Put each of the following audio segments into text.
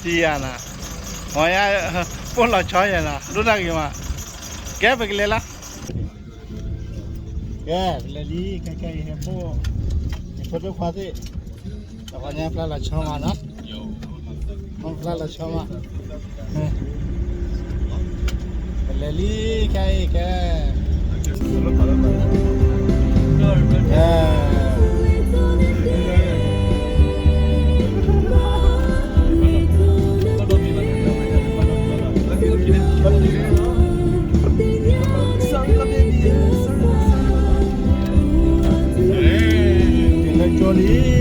ယၤနီၤ, မ့ၢ်ယၤ, ပိၢ်လီၤဆီယၤနီၤ, ဒိၣ်တၢ်ဂ့ၤမး, ကဲ ပကလဲၤလီၤ, ကဲ ပလဲၤလံ, ခဲခဲအံၤ ဟဲပိၢ်, ဟဲပိၢ်ဒိၣ်ခွါသ့ၣ်, တခီညါပျၢ်လီၤဆီမးနီၤ, ပျၢ်လီၤဆီမး ပလဲၤလံ ခဲအံၤ ခဲ, လၢကၠိလံ, တၢ်ဘျုးဒိၣ်မးနီၤ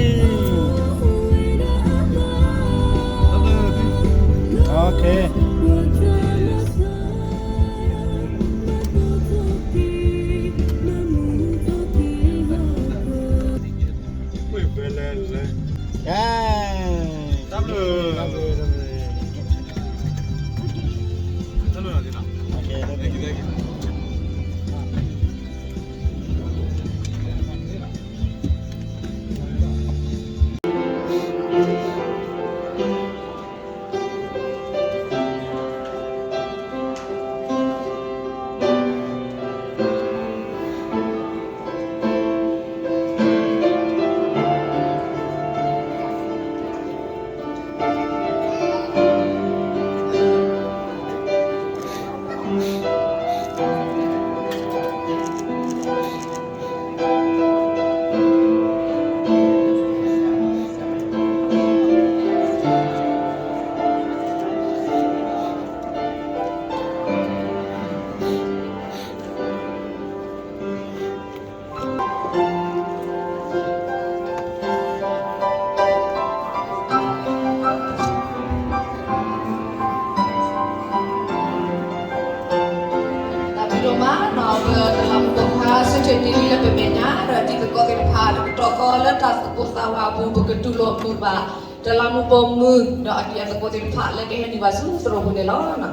ပတလးမူးပိာ်ခွါ ဆၢထၢၣ်တ့ၢ်လံလၢပမဲာ်ညါ ဒီးတံၤသကိးသ့ၣ်တဖၣ် တကတီၢ်ဃီလၢတၢ်သူၣ်ပိၢ်သးဝးအပူၤ ပကတူၢ်လိာ်မုာ်ဘၣ် တလးမူးပိာ်မုၣ် ဒီးအတံၤအသကိးသ့ၣ်တဖၣ် လၢကဟဲနုာ်ဘၣ်ဆူသရိာ်ပူၤန့ၣ်လီၤ.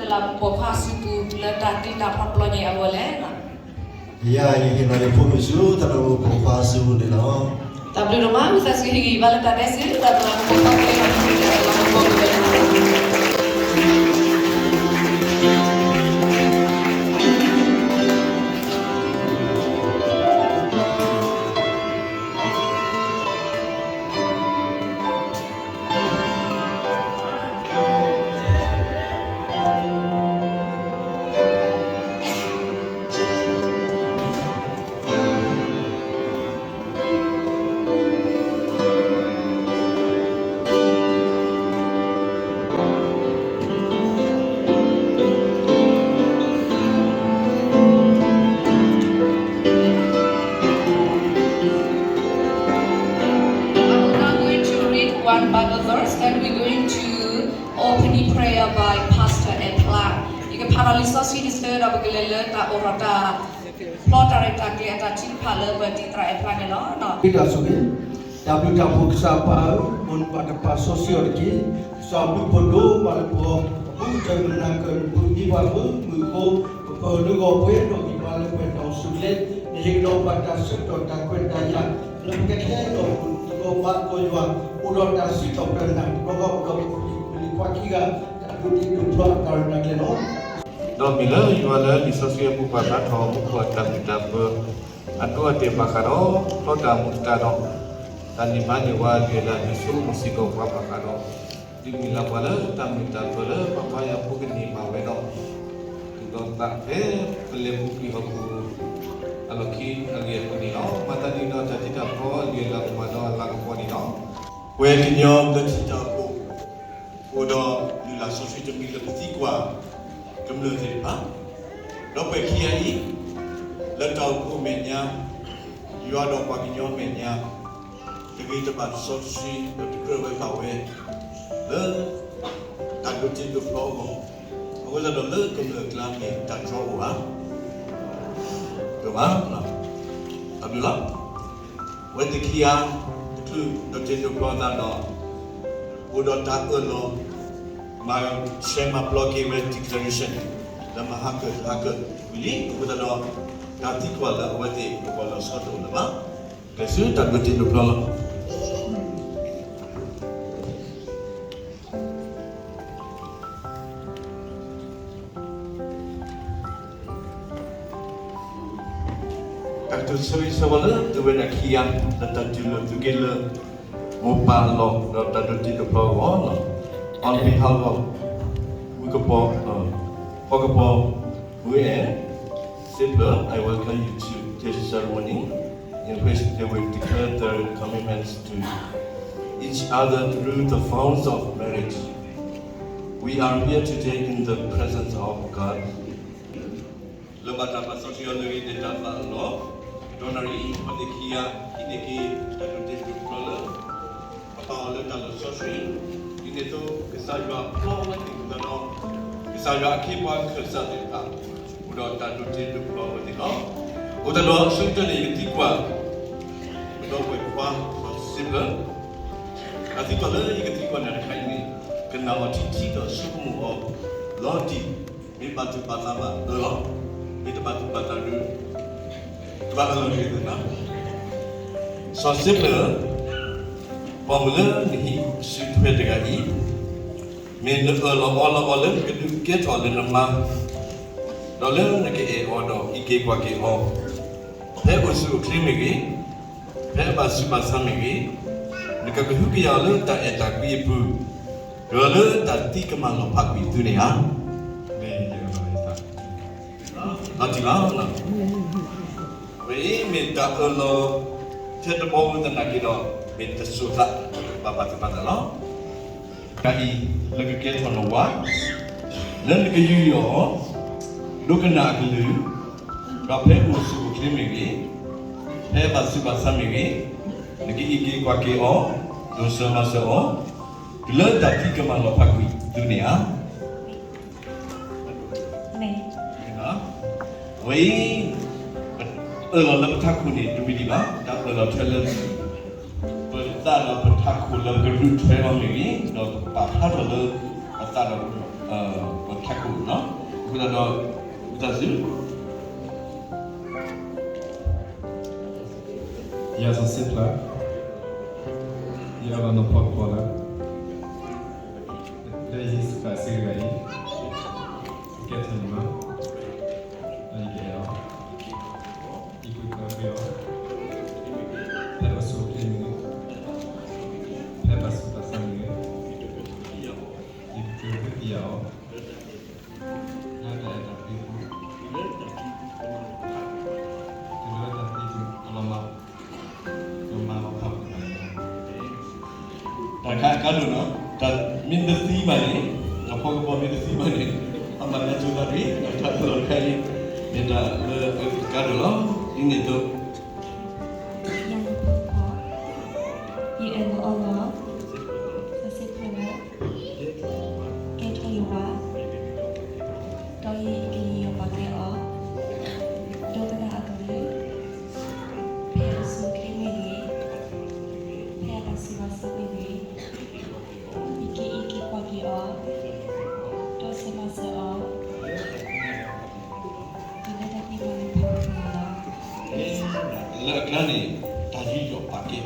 တလးမူးပိာ်ခွါစုပူၤ လၢတၢ်တ့တၢ်ဖျီတဘျီညါအဂီၢ်လဲၣ်. ယၤ ယဟ့ၣ်လီၤယဖိမုၣ်ဆူ တလးမူးပိာ်ခွါစုပူၤန့ၣ်လီၤ. တၢ်ဘျုးဒိၣ်မး ဝံသးစူၤဟ့ၣ်ဂံၢ်ဘါလၢတၢ်ဒဲးစ့ၢ်ကီး တလးမူးပိာ်ခွါ တလးမူးပိာ်ခွါ I'm now going to read one Bible verse and we're going to opening prayer by Pastor Epla. ယကဖးဒီးလံာ်စီဆှံတဆၢဒီး ပကလဲၤလၢတၢ်အိးထီၣ်တၢ် ဖျီတၢ်ရဲၣ်တၢ်ကျဲၤအတၢ်ထုကဖၣ်လၢပဒံသရၣ်အဲၣ်ဖျါန့ၣ်လီၤ. တၢ်ဆိၣ်ဂ့ၤ, တၢ်ဘျုးတၢ်ဖှိၣ်ကစၢ်ပၢ်ဧၢ, မ်နဘၣ်တပာ်စီဆှံအီၤတက့ၢ်. ကစၢ်ဘျုးဖှိၣ်ဒိၣ်မးလၢပဂီၢ်, ပ မုၢ်ကတၢၢ်မုၢ်နၤကတၢၢ် နပူၤန့ၢ်ပှၤမုာ်မုာ်ဖိ ပပၢၤလၢဂီၤပှဲၤဒီးဂံၢ်ပှၤလၢပှဲၤဒီးစူၤလဲ နဟ့ၣ်ကဒီးပှၤတၢ်ဆၢကတီၢ်တၢ်ခွဲးတၢ်ယာ် လၢပကဟဲဒီးပကီၢ်ဘါကီၢ်ယွၤ အိၣ်ဒီးတၢ်စံးထီၣ်ပတြၢၤနၤ ဒီးကီၢ်အိၣ်ဒီးပဖိလံၤခွါခံဂၤ တၢ်ဒိးတ့ဒိးဖျီအတၢ်ရဲၣ်တၢ်ကျဲၤလီၤ. ဒီးမ့ၢ်လၢယွၤလၢလံာ်စီဆှံအပူၤပာ်ဖျါထီၣ်မူခိၣ်အတၢ်မုာ်တၢ်ပၢၤ အဒိအတဲာ်ဘၣ်ဃးဒီး ထီဒါမူခိၣ်အတၢ်ဒီး တၢ်န့ၢ်မၤန့ၢ်ဝဲအဂ့ၢ်လၢအဒုးဆိကမိၣ်စ့ၢ်ကီးပှၤဘၣ်ဃးဒီး ဒုးမုၢ်လၢ်ပှၤလၢတၢ်မုာ်တၢ်ပၢၤလၢပှၤဘါယွၤဖိကန့ၢ်ဘၣ်ဝဲဒီး သူၣ်ဒီးသးဖဲပလဲၤပူၤကွံာ်ဟီၣ်ခိၣ် အလီၢ်ခံအဂ့ၢ်အကျိၤန့ၣ်လီၤ. မၤသးဒ်ဒီးတၢ်တ့တၢ်ဖျီအဂ့ၢ်လၢအမၤဒီးအလၤကပီၤန့ၣ်လီၤ. ပှၤကညီဘျၢထံတၢ်အိၣ်ဖှိၣ် အိၣ်ဒီးလုၢ်လၢ်စီဆှံတမံၤလၢပသံကွၢ်ကမျၢၢ်သ့ၣ်တဖၣ်, ဒီးပှဲၤခံဂၤအံၤ လၢတၢ်အိၣ်ဖှိၣ်မဲာ်ညါ, ယွၤဒီးပှၤကညီမဲာ်ညါ, တဂ့ၤတဘၣ်စီဆှံဒီးတကြၢးဝဲဘၣ်ဝဲ လၢ တၢ်ဒိးတ့ဒိးဖျီအဂီၢ်, အဃိသတးဒီးလၢကမျၢၢ်အကျါမ့ၢ်တၢ်တြီအိၣ်ဧါ, တဘၣ်, တၢ်ဘျုးလီၤ. အဝဲသ့ၣ်ခံဂၤ တချုးဒိးတ့ဒိးဖျီအသးဒီး အိၣ်ဒီးတၢ်အၢၣ်လီၤ မၤဆှဲမၤပျီက့ၤဝဲ declaration လၢမၤဟးကၢၣ်တဟးကၢၣ်ဝံၤလံ, အဃိသတးဒီး တၢ်သံကွၢ်လၢအဝဲသ့ၣ်အဂီၢ်လီၤဆီတအိၣ်လၢၤဘၣ်. ကဲဆူတၢ်ဒိးတ့ဒိးဖျီလီၤ. တၢ်ကတိၤဆၢဂ့ၤဆၢဝါလၢသုဝဲဒၣ်ခံဂၤ လၢတၢ်တူၢ်လိာ်သုးက့လၢ မိၢ်ပၢ်အလီၢ် ဒီးတၢ်ဒိးတ့ဒိးဖျီအဂီၢ်လီၤ. On behalf of ဝူကပီၤ, ဖီကပီၤ, ဝူအဲၣ် Sipler, I welcome you to this ceremony in which they will declare their commitments to each other through the vows of marriage. We are here today in the presence of God. လၢဘၣ်တၢ်ပာ်စီဆှံအီၤလၢဂ့ၤန့ၢ်တၢ်သးအလီၢ်, ဒီးနၣ်ရံၣ်အံၤ အဝဲသ့ၣ်ခံဂၤ ဟံးန့ၢ်က့ၤ တၢ်ဒိးတ့ဒိးဖျီလၢ အပာ်အီၤလၢတၢ်လီၢ်စီဆှံ, ဒ်န့ၣ်အသိး ကစၢ်ယွၤဖျီဝဲသ့ၣ်အဃိသတးဒီး ကစၢ်ယွၤအခ့အပှၤခၢၣ်စးသ့ၣ်တဖၣ် အိၣ်ဒီးတၢ်ဒိးတ့ဒိးဖျီဝဲသ့ၣ်လီၤ. အဃိသတးဒီး အဆိကတၢၢ်န့ၣ် ယကသံကွၢ် ပဒီပုၢ်ဝဲၢ်ခွါ စီၤစ့ဖျၢၣ်, တၢ်သံကွၢ်လၢယကသံကွၢ်နၤတခါအံၤန့ၣ် ကနၣ်အီၤထံထံဒီးဆိကမိၣ်အီၤ လီၤတံၢ်, မ့ၢ်ဘၣ်သူၣ်ဘၣ်သးဘၣ်အၢၣ်လီၤ, မ့ၢ်တဘၣ်သူၣ်ဘၣ်သးဒီး တဘၣ်အၢၣ်လီၤတဂ့ၤသ့ၣ်နၤ. စီၤစ့ဖျၢၣ်, ပှၤမုၣ်လၢနဟံးစုထွဲတဂၤအံၤ, မ့ၢ်နအၢၣ်လီၤအီလီၤအီၤလၢနကဒုးကဲထီၣ်လၢနမါ, ဒီးလၢနကအဲၣ်အီၤဒီးဟံးက့ၤကွၢ်က့ၤအီၤ, ဖဲအိၣ်ဆူၣ်အိၣ်ချ့မ့ၢ်ဂ့ၤ, ဖဲဘၣ်ဆူးဘၣ်ဆါမ့ၢ်ဂ့ၤ, နကကဟုကယာ်အီၤလၢတၢ်အဲၣ်တၢ်ကွံအပူၤ, ဒီးလၢတၢ်သံကမၣ်လီၤဖးကွံာ်သုန့ၣ်ဧါ. မ့ၢ်ယဲၢ်လီၤ, လီၤတံၢ်လီၤ. ဝဲအံၤမ့ၢ်တၢ်အၢၣ်လီၤ ထဲတဘီဝဲသနာ်က့ဒီး မ့ၢ်တစိၤသး ဘၣ်ဘၣ်သူၣ်ဘၣ်သးလီၤ. တၢ်အံၤ လၢကကဲထီၣ်နဝၤ, လၢနကယူးယီၣ်အီၤ, ဒိကနၣ်အကလုၢ်, ဒီးဖဲအိၣ်ဆူၣ်အိၣ်ချ့မ့ၢ်ဂ့ၤ, ဖဲဘၣ်ဆူးဘၣ်ဆါမ့ၢ်ဂ့ၤ, နကအံးက့ၤကွၢ်က့ၤအီၤ, ဒိးစၢၤမၤစၢၤအီၤ, တုၤလၢတၢ်သံကမၣ်လီၤဖးကွံာ်သုန့ၣ်ဧါ. အဝဲအံၤ အၢၣ်လီၤလၢပထးခိၣ်န့ၣ် တမ့ၢ်ဒံးဘၣ်, တၢ်အၢၣ်လီၤထွဲလၢ ပသးဒီးပထးခိၣ်လၢပကဒုးထွဲအီၤမ့ၢ်ဂ့ၤ, ဒီးပာ်ဖျါထီၣ်လၢ ပသးဒီး ပထးခိၣ်လီၤ. အဃိသတးဒီး ဝံသးစူၤ ယၤစီၤစ့ဖျၢၣ်, ယအၢၣ်လီၤနီၢ်ဖီကပီၤလၢ လၢယ့ၣ်ၡူးခရံာ်အစ့ဂ့ၤအံၤ, ကဲထီၣ်နမါ, ဒီးယကအဲၣ်အီၤ, ယကကွၢ်က့ၤအီၤ, ဖဲအိၣ်ဆူၣ်အိၣ်ချ့မ့ၢ်ဂ့ၤ, ဖဲဘၣ်ဆူးဘၣ်ဆါမ့ၢ်ဂ့ၤ, ယကကဟုကယာ်အီၤ လၢတၢ်အဲၣ်တၢ်ကွံအပူၤ, တုၤလၢတၢ်သံကမၣ်လီၤဖးကွံာ်သုန့ၣ်ဧါ. တၢ်ခါအကါဒိၣ်နီၤ, တၢ်မ့ၢ်တသံဘၣ်န့ၣ်, နီၢ်ဖီကပီၤမ့ၢ်တသံဘၣ်န့ၣ်, အမၤတၢ်ဆိသးတဂ့ၤ, တၢ်အၢၣ်လီၤတခါအံၤ မ့ၢ်တၢ်လၢအကါဒိၣ်လီၤ. ဒ်န့ၣ်အသိး ယၤနီၢ်ဖီကပီၤ, ယအၢၣ်လီၤအီလီၤ စီၤစ့ဖျၢၣ်လၢ ကဲထီၣ်ယဝၤ, ဒီးယကယူးယီၣ်ပာ်ကဲအီၤ, ဒိကနၣ်အကလုၢ်, ဖဲအိၣ်ဆူၣ်အိၣ်ချ့မ့ၢ်ဂ့ၤ, ဖဲအဘၣ်ဆူးဘၣ်ဆါမ့ၢ်ဂ့ၤ, ယကအံးက့ၤကွၢ်က့ၤအီၤ, ဒီး အကျါန့ၣ် တၢ်ယူးယီၣ်ပာ်ကဲ,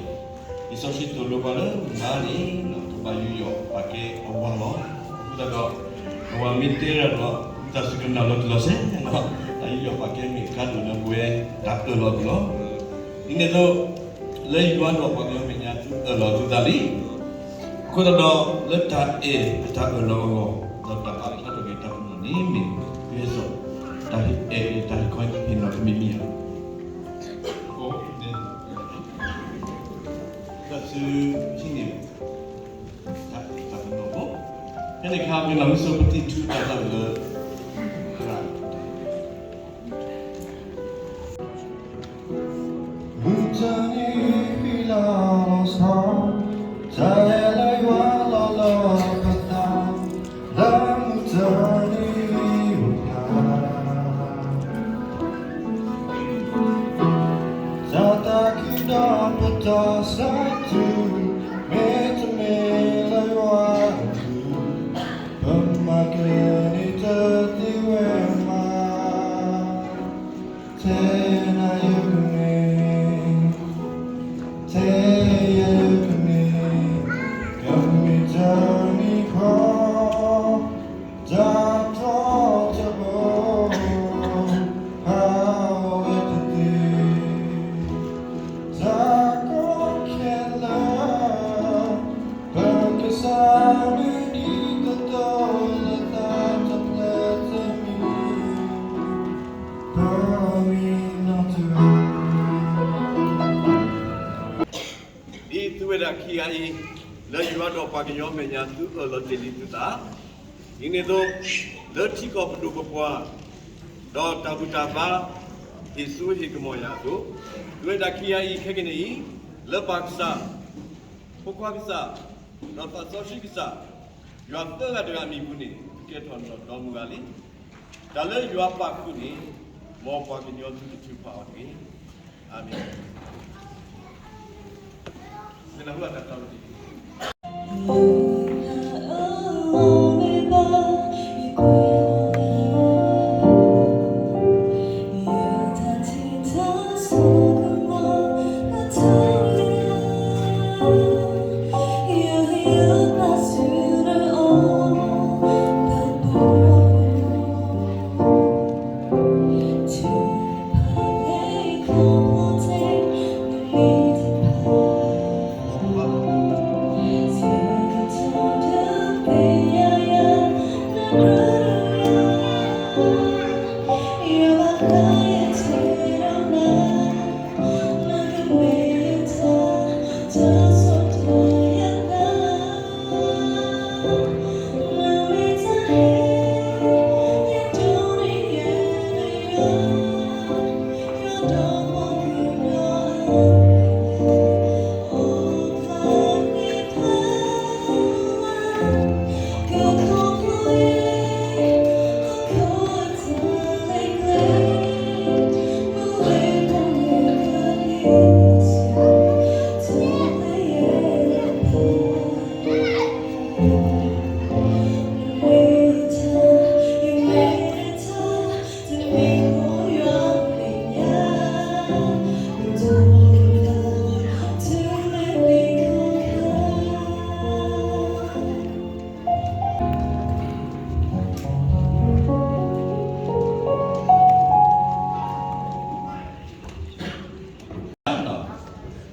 လံာ်စီဆှံသိၣ်လိပှၤလၢမါန့ၣ် ကဘၣ်ယူးယီၣ်ပာ်ကဲအဝၤလီၤ. အဃိသတးဒီး အဝၤမ့ၢ်တဲဒၣ်ဒီး တၢ်စူၢ်က့ၤနာ်လီၤတံၢ်လီၤဆဲး, တၢ်ယူးယီၣ်ပာ်ကဲမ့ၢ်ကါဒိၣ်လၢပဝဲတၢ်အၢၣ်လီၤအပူၤလီၤ. ဒ်န့ၣ်အသိး လၢယွၤဒီးပှၤကညီမဲာ်ညါ သုအၢၣ်လီၤသုသးလံ. အဃိသတးဒီး လၢတၢ်အဲၣ်အတၢ်အၢၣ်လီၤအဂီၢ် ဒီးတၢ်ပာ်ဖျါထီၣ်က့ၤတၢ်ပနီၣ်န့ၣ်မ့ၢ် ဒ်သိး တၢ်အဲၣ်တၢ်ဟ့ၣ်ခီဟ့ၣ်နီၤကမံးမံးဧါ. တၢ်ဆူဟံးန့ၢ် တၢ်ပနီၣ်ဖိ, ဖဲန့ၣ်အခါ ပကနၢ်ဟူဆိပတံၢ်ထူတၢ်သးလၢ မုၢ်တနံၤဖံလၤလီၤဆီ, တၢ်အဲၣ်လၢယွၤလီၤလၢပသး, လၢမုၢ်တနံၤအိၣ်ဖျါ, တၢ်သးခုဒီးပတၢ်ဆၢတုၤ, မ့တမ့ၢ်လၢယွၤအကလုၢ်, ပမၤကဲန့ၣ်တသ့ဝဲမး. ထဲနၤယကမ့ၢ်, ထဲယၤယကမ့ၢ်, ကမ့ၢ်တၢ်မံၤဃီ, တၢ်တြီတအိၣ်, ဟးဝဲတသ့, တၢ်ကီခဲလၢာ်, ပကစၢ်မ့ၢ်ဒ်သိးသိးလၢသးတဖျၢၣ်တမံၤ, ပမံၤနီတဂၤ ဒ်သုဝဲဒၣ်ခံဂၤအံၤ, လၢယွၤဒီးပှၤကညီမဲာ်ညါ သုအၢၣ်လီၤတ့ၢ်လံသုသး, ဒ်န့ၣ်အသိး လၢထံကီၢ်ပဒိၣ်ပပှၢ်, ဒီးတၢ်ဘူၣ်တၢ်ဘါ ဟ့ၣ်စိဟ့ၣ်ကမီၤယၤအသိး, သုဝဲဒၣ်ခံဂၤအံၤခဲကနံၣ်အံၤ, လၢပၢ်ကစၢ်, ဖိခွါကစၢ်, ဒီးသးစီဆှံကစၢ်, ယွၤသၢဂၤတဂၤအမံၤပူၤန့ၣ် ကဲထီၣ်ဒီးဒီမုၢ်ဂၤလံ. တၢ်လၢယွၤပာ်ဃုာ်န့ၣ်, မ်ပှၤကညီသုတထုးဖးအီၤတဂ့ၤ. အၤမ့ၣ်. မ့ၢ်နၢ်ဟူတၢ်ကတိၤတက့ၢ်.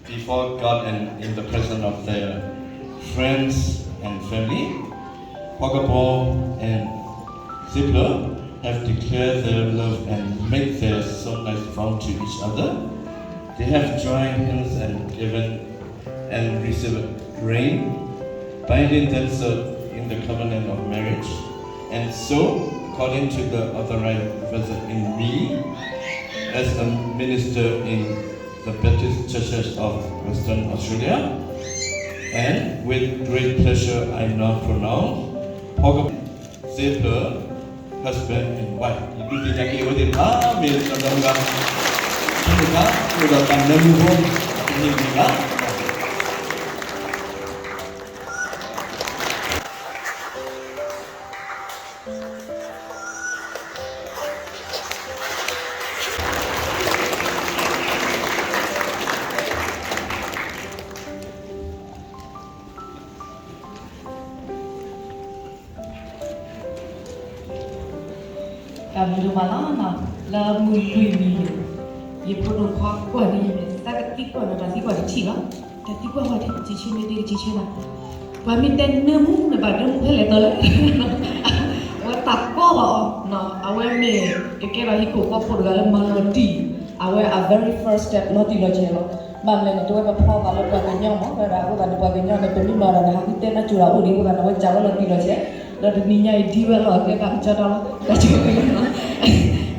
Before God and in the presence of their friends and family, Pawgabor and Zipler have declared their love and made their solemn vow to each other. They have joined hands and given and received ring, binding themselves in the covenant of marriage. And so, according to the authorized version in me, as a minister in the Baptist Churches of Western Australia, and with great pleasure I now pronounce Pawgabor Zipler husband and wife. ယဒုးသ့ၣ်ညါက့ၤအဝဲသ့ၣ်တဖၣ် မ့ၢ်တၢ်ဒီးဂၤ ဖဲန့ၣ်အခါ အိၣ်ဒီးတၢ်နၢမူဖိ တနံၣ်တနံၣ်လၢ တၢ်ဘျုးဒိၣ်မးလီၤနီၤ, လၢမုၢ်လွံၢ်နံၤန့ၣ် ယဖိဒိၣ်ခွါကွၢ်န့ၢ်ယၤန့ၣ် သးကသံကွၢ်နီၤ တၢ်သံကွၢ်တထံၣ်ဘၣ်, တၢ်သံကွၢ်ဝဲဒၣ် ကဆံးဆံးမ့ၢ်တကဆံးဆံးနီၤ, ပှၤမ့ၢ်တဲနၢမူန့ၣ် ဘၣ်နၢမူဖဲလဲၣ်တီလဲၣ်, အဝဲတၢ်ကီဘၣ်အီၤနီၤ, အဝဲမ့ၢ်ကကဲထီၣ်ဟံၣ်ဖိဃီဖိတဂၤလၢမၤလီၤတံၢ်, အဝဲအ very first step လီၤတံၢ်လီၤဆဲးလီၤ. ဘၣ်မနုၤလဲၣ်န့ၣ် တဝဲပဖျီသးလၢပှၤကညီမး ဝဲဒၣ်အဃိသတးန့ၣ် ပှၤကညီန့ၣ် ပမ့ၢ်မၤဒၣ်န့ၣ် ဟးဃုတဲနၢ်စူၤဒၣ်အိၣ်ဒံးအဃိသတးန့ၣ် အဝဲစံးဝဲလီၤတံၢ်လီၤဆဲး, ဒီးတနံၤညါအံၤဒ်ဝဲလီၤ အကဲဘၣ်ကစီဒီလီၤ တၢ်ဆိၣ်ဂ့ၤလီၤ.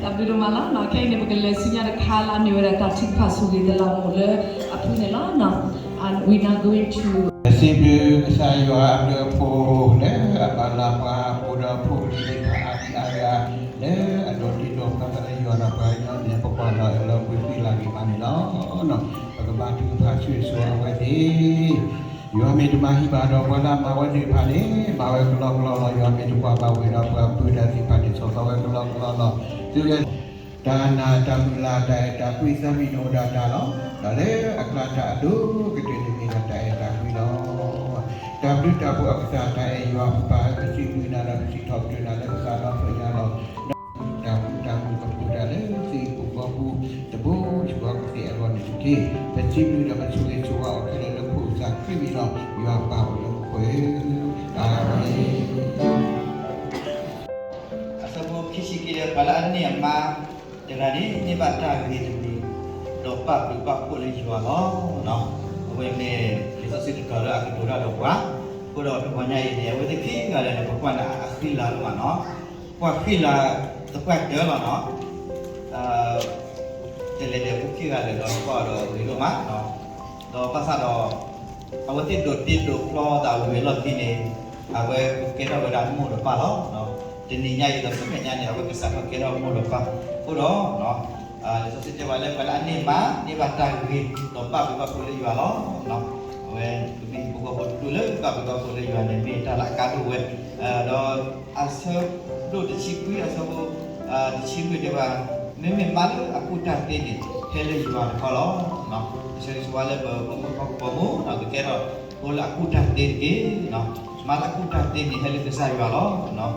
တၢ်ဘျုးဒိၣ်မးလီၤနီၤ, ခဲအံၤန့ၣ် ပကလဲၤဆူညါတခါလၢအမ့ၢ်ဝဲဒၣ်တၢ်ထုကဖၣ်ဆိၣ်ဂ့ၤတလးမူးလၢအဖုန့ၣ်လီၤနီၤ, and we now going to ပစံးဘျုးကစၢ်ယွၤအဘျုးအဖှိၣ်လၢအပာ်လၤပှၤအဃိဒီး ဖိလံၤသ့ၣ်တဖၣ်အါဒံအါဂၤ လၢအဒိးတ့ဒိးဖျီသးလၢယွၤဒီးပှၤကညီန့ၣ် ပကွၢ်လီၤအၢၣ်လီၤကွံာ်ဃံလၤဂ့ၤမးန့ၣ်လီၤ. ပကဘါထုကဖၣ်ဆိၣ်ဂ့ၤဆိၣ်ဝါအဝဲသ့ၣ်, ယွၤမ့ၢ်တမၤဟံးဘၣ်ဒီးပှၤလၢအမၤဝဲသ့ၣ်တဖၣ်န့ၣ် မၤဝဲကလီကလီလီၤ. ယွၤမ့ၢ်တကွၢ်ဘၣ်ဝဲဒီးပှၤပုၢ်ဝဲၢ်သ့ၣ်တဖၣ်န့ၣ် ဆီၣ်သီဝဲကလီကလီလီၤ. သုဝဲ တၢ်နာ်တၢ်မုၢ်လၢ်တၢ်အဲၣ်တၢ်ကွံသးမံန့ၣ်အိၣ်ဒၣ်တၢ်လီၤ. ဒီးလၢအကျါတၢ်အဒိၣ်ကတၢၢ်န့ၣ်မ့ၢ်ဒၣ်တၢ်အဲၣ်တၢ်ကွံလီၤ. တၢ်ဘျုးတၢ်ဖှိၣ်အကစၢ်တၢ်အဲၣ်ယွၤပပၢ်ဧၢ, ပစံးဘျုးနၤဒီးပစံးထီၣ်ပတြၢၤနၤလၢကစၢ်ဒီဖျၢၣ်ညါလီၤ. ဒီးတၢ်ဘျုးတၢ်ဖှိၣ်တဘိယူၢ်ဃီကသ့ၣ်အဂီၢ်န့ၣ်တက့ၢ်. ပစံးဘျုးဒီးပဆိၣ်ဂ့ၤဆိၣ်ဝါအီၤခဲလၢာ်လၢပဖိၣ်စၢ်ခရံာ်မံၤလီၤ. ယွၤပၢ်အိၣ်လၢမူခိၣ်ဧၢ, အၤမ့ၣ်. အဆၢဖိခံဆံခံ ပှၤလၢအန့ၢ်အမါတဂၤန့ၣ် န့ၢ်ဘၣ်တၢ်ဂ့ၤတမံၤ, ဒီးပာ်ဘျုးပာ်ဖှိၣ်လၢယွၤလီၤ. အဝဲမ့ၢ်လံာ်စီဆှံတတီၤလၢအကတိၤတၢ်ဒီးပှၤ, အဃိဒီးတဂီၤညါအံၤန့ၣ် အဝဲသ့ၣ်ခံဂၤလၢာ်န့ၣ် ပကွၢ်န့ၣ်အဃံလၤလီၤမးနီၤ, ကွၢ်ဃံလၤသပှၢ်တၢၢ်လီၤနီၤ. တလဲၤဒီးဖိခံဂၤလၢာ်ဒီးကွၢ်ဒီးဂ့ၤဒိၣ်မး, ဒီးဘၣ်ဆၣ်ဒီး အဝဲသ့ၣ်ဒိးတ့ဒိးဖျီသးဝံၤအလီၢ်ခံန့ၣ် အဝဲကကဲထီၣ်ဝဲဒၣ်မိၢ်ဒီးပၢ်လီၤ. တနံၤညါအံၤဒီးဆူမဲာ်ညါန့ၣ် အဝဲကစးထီၣ်ကဲထီၣ်မိၢ်ဒီးပၢ်, အဃိဒီး လံာ်စီဆှံတဲဝဲလၢပှၤလၢအန့ၢ်မါ န့ၢ်ဘၣ်တၢ်ဂ့ၤ ဒီးပာ်ဘျုးပာ်ဖှိၣ်လၢယွၤလီၤ. အဝဲပမ့ၢ်ဟံၣ်ဖိဃီဖိတဒူၣ်လၢပာ်ဘျုးပာ်ဖှိၣ်လၢယွၤန့ၣ် မ့ၢ်တၢ်လၢအကါဒိၣ်ဝဲ, ဒီးအဆၢဒိၣ်တဆံခွံ အဆၢဖိ တဆံလွံၢ်တဲဝဲ, မ့မ့ၢ်မါလၢအကူၣ်တၢ်သ့န့ၣ် ဟဲလၢယွၤတခီလီၤ. ဆိၣ်ဂ့ၤဆိၣ်ဝါလၢပဖိမုၣ်ဖိခွါကပိာ်မုၣ် ကကဲထီၣ်ဖိလၢအကူၣ်တၢ်သ့တက့ၢ်. မါလၢအကူၣ်တၢ်သ့န့ၣ် ဟဲလၢကစၢ်ယွၤလီၤ.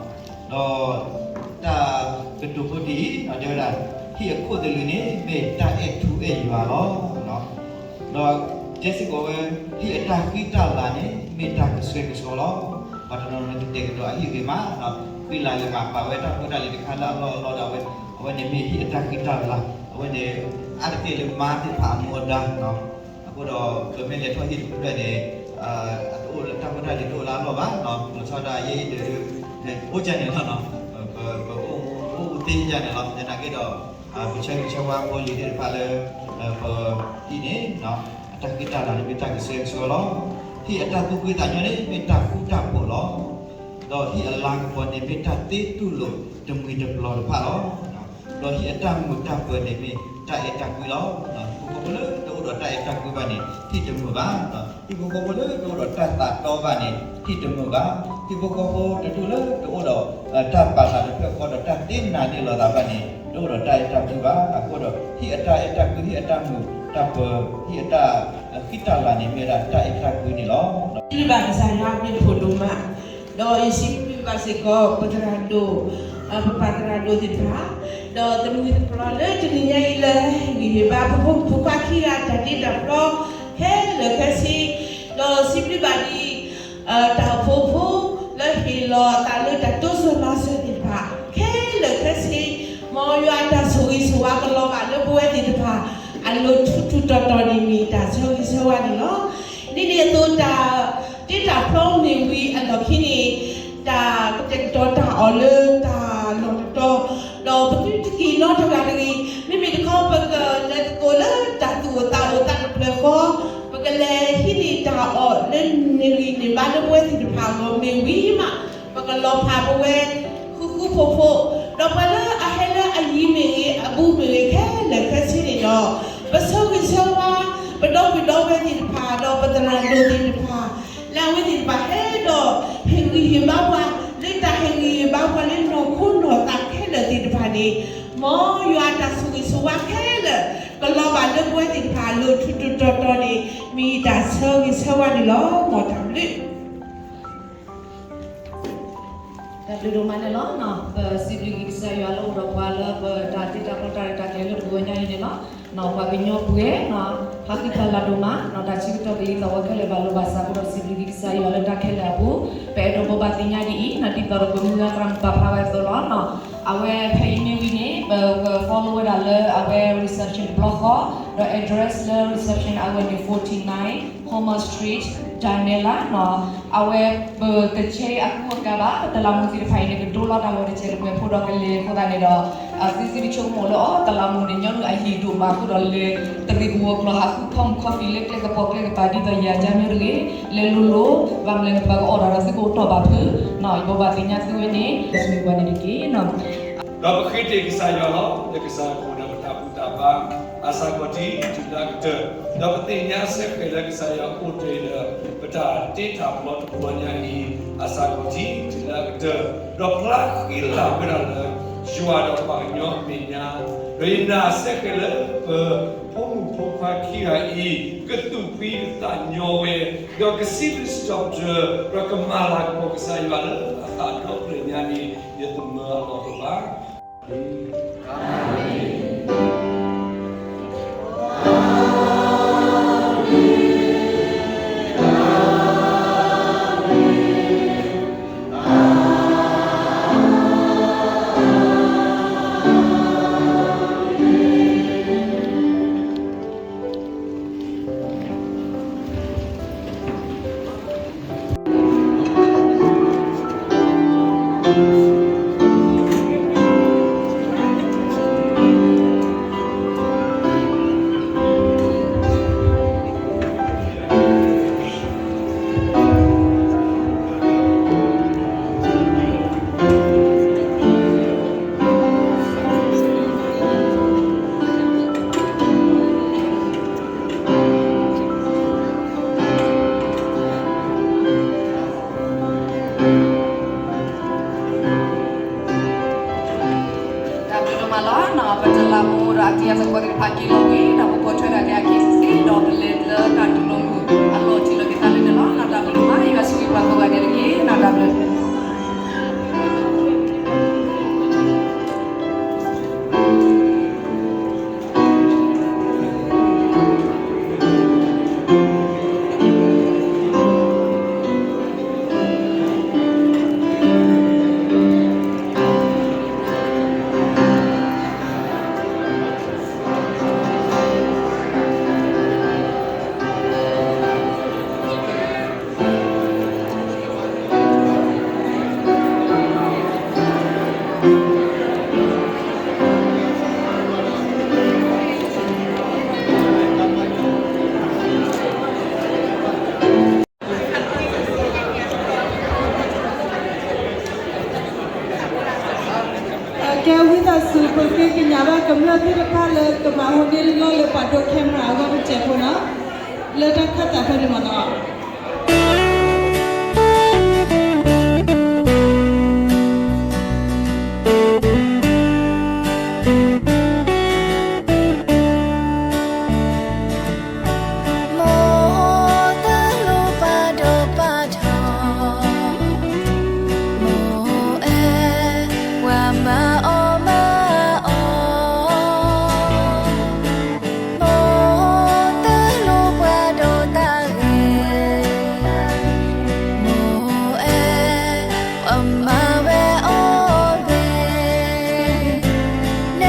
ဒီးတၢ်ကတိၤဖိတံၢ်အံၤ တဲဝဲဒၣ်, ဟံၣ်အခိၣ်သလုးန့ၣ် မ့ၢ်တၢ်အဲၣ်ထူအဲၣ်ယွၤလီၤ. ဒီးတဲစ့ၢ်ကီးဝဲ, ဟံၣ်အတၢ်ဃံတၢ်လၤန့ၣ် မ့ၢ်တၢ်ကဆှဲကဆှီလီၤ. ပှၤတနီၤနီၤကတဲာ်ကတီၤအဟံၣ်ဂ့ၤမး, ဃံလၤဂ့ၤမး ပာ်ဝဲတၢ်ဖိတၢ်လံၤတခါလၢအလီၢ်အလီၢ်ဒီး အဝဲန့ၣ်မ့ၢ်ဟံၣ်အတၢ်ဃံတၢ်လၤ, အဝဲန့ၣ် အါတက့ၢ်လၢမါသ့ၣ်တဖၣ်အမူအဒါ အဃိဒီး ပမ့ၢ်လဲၤထီၣ်ဟံၣ်တဖျၢၣ်န့ၣ် အတအိၣ်လၢတၢ်ဖိတၢ်လံၤတအိၣ်လၢအလီၢ်ဘၣ်, လီၤဆီဒၣ်ယဲအံၤဒီး အိၣ်ကၢ်န့ၣ်လီၤ, ပအိၣ်သ့ကၢ်န့ၣ်လီၤ. သနာ်က့ဒီး ပဆၢဂ့ၤဆၢဝါဖိလံၤသ့ၣ်တဖၣ်လၢ ပဟံၣ်န့ၣ် အတၢ်ဃံတၢ်လၤန့ၣ် မ့ၢ်တၢ်ကဆှဲကဆှီလီၤ. ဟံၣ်အတၢ်သူၣ်ဖှံသးညီန့ၣ် မ့ၢ်တၢ်ဃူတၢ်ဖိးလီၤ. ဒီးဟံၣ်အလၤကပီၤန့ၣ် မ့ၢ်တၢ်သ့တူၢ်လိာ်တမှံၤတပျီၤတဖၣ်လီၤ. ဒီးဟံၣ်အတၢ်မုာ်တၢ်ပၢၤန့ၣ်မ့ၢ်တၢ်အဲၣ်တၢ်ကွံလီၤ. ဟံၣ်ဖိဃီဖိလၢတအိၣ်ဒီးတၢ်အဲၣ်တၢ်ကွံဘၣ်န့ၣ် ဟံၣ်တမုာ်ဘၣ်. ဟံၣ်ဖိဃီဖိလၢတအိၣ်ဒီးတၢ်သးတီဘၣ်န့ၣ် ဟံၣ်တမုာ်ဘၣ်. ဟံၣ်ဖိဃီဖိတဒူၣ်လၢတအိၣ်ဒီး တၢ်ပာ်သးတဖျၢၣ်ဃီဒီးတၢ်သ့နာ်န့ၢ်လီၤသးဘၣ်န့ၣ် တအိၣ်ဒီးတၢ်အဲၣ်တၢ်ကွံဘၣ်. အဃိဒီး ဟံၣ်အတၢ်အဲၣ်တၢ်ကွံ ဟံၣ်အတၢ်မုာ်တၢ်ပၢၤ ဟံၣ်အတၢ်ဃံတၢ်လၤန့ၣ် မ့ၢ်ဝဲဒၣ်တၢ်အဲၣ်တၢ်ကွံန့ၣ်လီၤ. ဘါစၢ်ယွၤမ့ၢ်တဖိဒိၣ်မး, ဒီးယစံးဘျုးဘၣ်စ့ၢ်ကီး ပသရၣ်ဒိၣ်, ပပၢ်သရၣ်ဒိၣ်သ့ၣ်တဖၣ်, ဒီးတမုာ်တပျီၤလၢတနံၤညါအံၤလၢ ဟ့ၣ်ဂံၢ်ဟ့ၣ်ဘါပဖိမုၣ်ဖိခွါခံဂၤတၢ်တ့တၢ်ဖျီ ခဲလၢာ်ခဲဆ့, ဒီးစံးဘျုးဘၣ်ဒ် တၢ်အိၣ်ဖှိၣ်ဖိ လၢဟ့ၣ်လီၤအသးလၢတၢ်တိစၢၤမၤစၢၤသ့ၣ်တဖၣ် ခဲလၢာ်ခဲဆ့, မ်ယွၤအတၢ်ဆိၣ်ဂ့ၤဆိၣ်ဝါကလီၤဘၣ်လၢပဝဲသ့ၣ်တဖၣ် အလိၤထူးထူးတီၤတီၤန့ၣ်မ့ၢ်တၢ်ဆၢဂ့ၤဆၢဝါန့ၣ်လီၤ. ဒ်န့ၣ်အသိး တၢ်တ့တၢ်ဖျီမ့ၢ်ဝံၤအလီၢ်ခံန့ၣ် တၢ်ကတဲာ်ကတီၤတၢ်အီၣ်လၢတၢ်လီၢ်တတီၤ, ဒီးပသုတက့ၤနီတဂၤတဂ့ၤ, မ့မ့ၢ်တခီ ပကလဲၤသကိးလၢတၢ်သူၣ်အိၣ်သးအိၣ်သးတဖျၢၣ်ဃီ, ပကလဲၤဟံးန့ၢ်တၢ်အီၣ်လၢန့ၢ်ဂံၢ်န့ၢ်ဘါလၢပဝဲသ့ၣ်တဖၣ်အဂီၢ်မ့ၢ်ဝံၤမး, ပကလီၤဖးပဝဲဃူဃူဖိးဖိး, ဒီးပှၤလၢအဟဲလၢအယံၤမ့ၢ်ဂ့ၤ အဘူးမ့ၢ်ဂ့ၤ ခဲလၢာ်ခဲဆ့န့ၣ်ဒီး ပဆၢဂ့ၤဆၢဝါ ပဒီပုၢ်ဒီဝဲၢ်သ့ၣ်တဖၣ် ဒီးပသရၣ်ဒိၣ်သ့ၣ်တဖၣ် လၢအဝဲသ့ၣ်တဖၣ်ဟဲဒီး ဟ့ၣ်ဂံၢ်ဟ့ၣ်ဘါပှၤ လၢတၢ်ဟ့ၣ်ဂံၢ်ဟ့ၣ်ဘါပှၤလၢနီၢ်ခိနီၢ်သးခဲလၢာ်သ့ၣ်တဖၣ်န့ၣ်, မ်ယွၤအတၢ်ဆိၣ်ဂ့ၤဆိၣ်ဝါခဲလၢာ် ကလီၤဘၣ်လၢပဝဲသ့ၣ်တဖၣ်အလိၤထူးထူးတီၤတီၤန့ၣ် မ့ၢ်ယတၢ်ဆၢဂ့ၤဆၢဝါန့ၣ်လီၤ. မ်တၢ်ဘျုး တၢ်ဘျုးဒိၣ်မးန့ၣ်လီၤ. ပစံးဘျုးက့ၤကစၢ်ယွၤလၢအိၣ်ဒီးပှၤလၢပတၢ်တ့တၢ်ဖျီတၢ်ရဲၣ်တၢ်ကျဲၤလၢတဂီၤညါအံၤန့ၣ်လီၤ. ပှၤကညီပှဲၤ ဟးဃံဖးလၢ်ဒိၣ်မး တၢ်ဆၢကတီၢ်ကလံၤသးဝဲခဲလၢာ်ဘၣ်လိာ်ဘၣ်စး အဃိဒီးစံးဘျုးက့ၤကစၢ်ယွၤလၢတၢ်ခဲလၢာ်အပူၤ ပအဲၣ်ဒိးဘိးဘၣ်သ့ၣ်ညါဒ်အံၤ ဒ်သိးဒီးပမုၢ်ဂၤသရၣ်မုၣ်ပာ်ဖျါဝဲအသိးလီၤ. အဝဲဖဲအံၤမ့ၢ်ဝံၤန့ၣ် ပက follow ဝဲဒၣ်လၢအဝဲ reception တဘျီဃီ ဒီး address လၢ reception အဝဲန့ၣ် forty-nine Homer Street, Dunella အဝဲ ပကဆဲအကူအကၤဘၣ် တလးမူသ့ၣ်တဖၣ်အံၤန့ၣ် ကဒိလီၤတၢ်ဂီၤတစဲးတမှဲၤဖိဒီးကလဲၤအဃိသတးန့ၣ်ဒီး သုသုတဆိကမိၣ်လၢအီၤ တလးမူန့ၣ် ညီနုၢ်အဟံၣ်ဒိၣ်မးအဃိဒီးလဲၤတရံးကဝီၤကျီၢ် ဟးဃု coffee လၢကျဲကပီၤကျဲကပၤဒ်သိးယၤကမ့ၢ်တဂ့ၤ လဲၤလိၤလိၤ ဘၣ်မနုၤလဲၣ်န့ၣ် ပှၤကအိးထီၣ်ဒီးသုကအိးထီၣ်ဘၣ်ဖုး ယဘိးဘၣ်သ့ၣ်ညါသုဝဲန့ၣ် ပစံးပှၤန့ၣ်တက့ၢ်. ဒီးပဃ့တ့ၢ်ကစၢ်ယွၤလီၤ လၢကစၢ်ယွၤကအိၣ်ဒီးပတၢ်ဘူၣ်တၢ်ဘါ အစးခီၣ်ထံးတုၤလၢအကတၢၢ်, ဒီးပသ့ၣ်ညါစ့ၢ်ကီးလၢကစၢ်ယွၤအိၣ်တ့ၢ်ဒီး ပတၢ်တ့တၢ်ဖျီတဘျီညါအံၤ အစးခီၣ်ထံးတုၤလၢအကတၢၢ်, ဒီးဖျါဃံလၤဝဲဒၣ်လၢ ယွၤဒီးပှၤကညီအမဲာ်ညါ, ဒီးယနာ်စ့ၢ်ကီးလၢပဖိမုၣ်ဖိခွါခံဂၤအံၤ ကသူၣ်ဖှံကသးညီဝဲ, ဒီးကစံးဘျုးစံးထီၣ်ပတြၢၤ ဒီးကမၤလၤကပီၤကစၢ်ယွၤလၢအသးဒီဖျၢၣ်ညါန့ၣ် ယတမၢအလီၢ်တအိၣ်ဘၣ်. တၢ်ဘျုးဒိၣ်မးလီၤ. ပတလးမူဒီးအတံၤအသကိးသ့ၣ်တဖၣ်က့ၤလီၤဝံၤ ဒီးပပိာ်ထွဲဒၣ်က့ၤအခံစ့ၢ်ကီး ဒီးပလဲၤလၢတၢ်တူၢ်လိာ်မုာ်အလီၢ်ထံလီၢ်က့ၤသးလၢန့ၣ်လီၤ. တၢ်ဘျုးဒိၣ်မး ယွၤဆိၣ်ဂ့ၤပှၤကိးဂၤဒဲးတက့ၢ်. တၢ်ဘျုး ကဲဝံသးစူၤ ပဃ့ကညးဘၣ်ကမျၢၢ် သ့ၣ်တဖၣ်လၢကမၤဟူးန့ၢ်လီၢ်လၢပှၤဒိ camera အဂီၢ်တစဲးဖိနီၤ, လၢတၢ်ခၢၣ်သးဖဲန့ၣ်မ့ၢ်နီၤ. မိၢ်တလိၣ်ပှၤဒိၣ်ပှၤထီ, မိၢ်အဲၣ်ပှၤမၤအီၣ်မၤအီ, မိၢ်တလိၣ်ပှၤဒိၣ်တၢ်ဂ့ၤ, မိၢ်အဲၣ်ပှၤမၤဝဲအီၣ်ဝဲ, န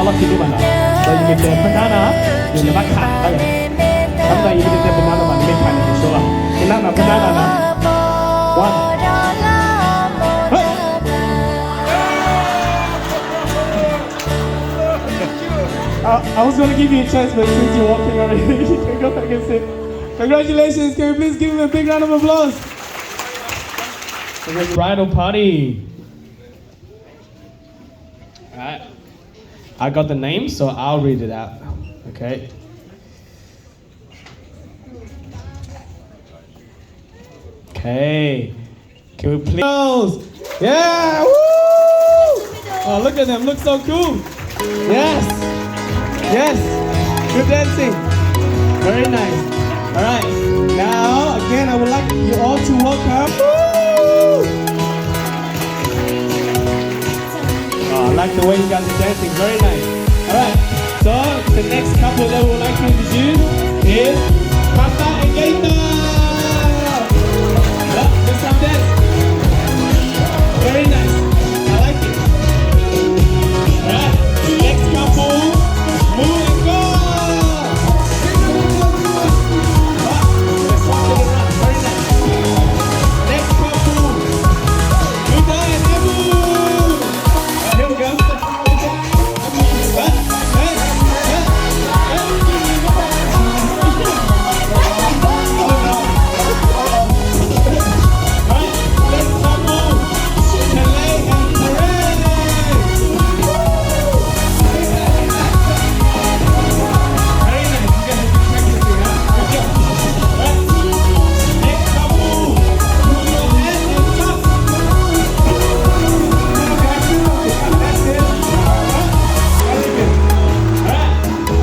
လီၢ်ခံဒိၣ်မးနီၤ, ဒီးယကတဲ banana, ယလဲၤဘၣ်ခးတၢ်ယၤ, အမ့ၢ်ယကတဲ banana ဘၣ် နမ့ၢ်ခးန့ၣ် ယဆိလီၤ, banana, banana နီၤ, one, hey! I, I was gonna give you a chance, but since you're walking already, you can go back and sit. Congratulations, can we please give him a big round of applause? Bridal party. All right. I got the name, so I'll read it out. Okay. Okay. Can we please? Yeah! Woo! Oh, look at them. Look so cool. Yes. Yes. Good dancing. Very nice. All right. Now, again, I would like you all to welcome. Woo! Oh, I like the way you guys are dancing. Very nice. All right. So, the next couple that we would like to introduce is Papa and Gaita. Yep, just like that. Very nice. I like it. All right. Next couple, Moo and Go. Yep, let's walk it around. Very nice. Next couple, Luda and Abu. Here we go.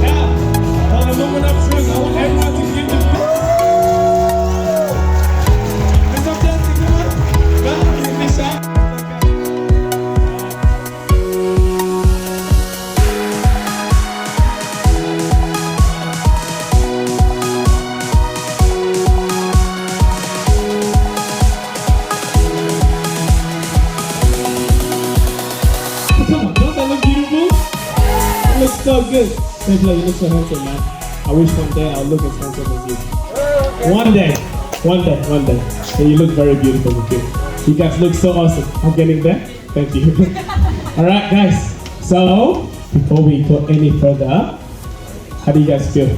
Now, for the moment of truth, I want everyone to give them. It's okay, come on. Come on, give me a shout. Come on, don't that look beautiful? It looks so good. Angela, you look so handsome, man. I wish one day I'll look as handsome as you. One day, one day, one day. And you look very beautiful with you. You guys look so awesome. I'm getting there. Thank you. All right, guys. So, before we go any further, how do you guys feel?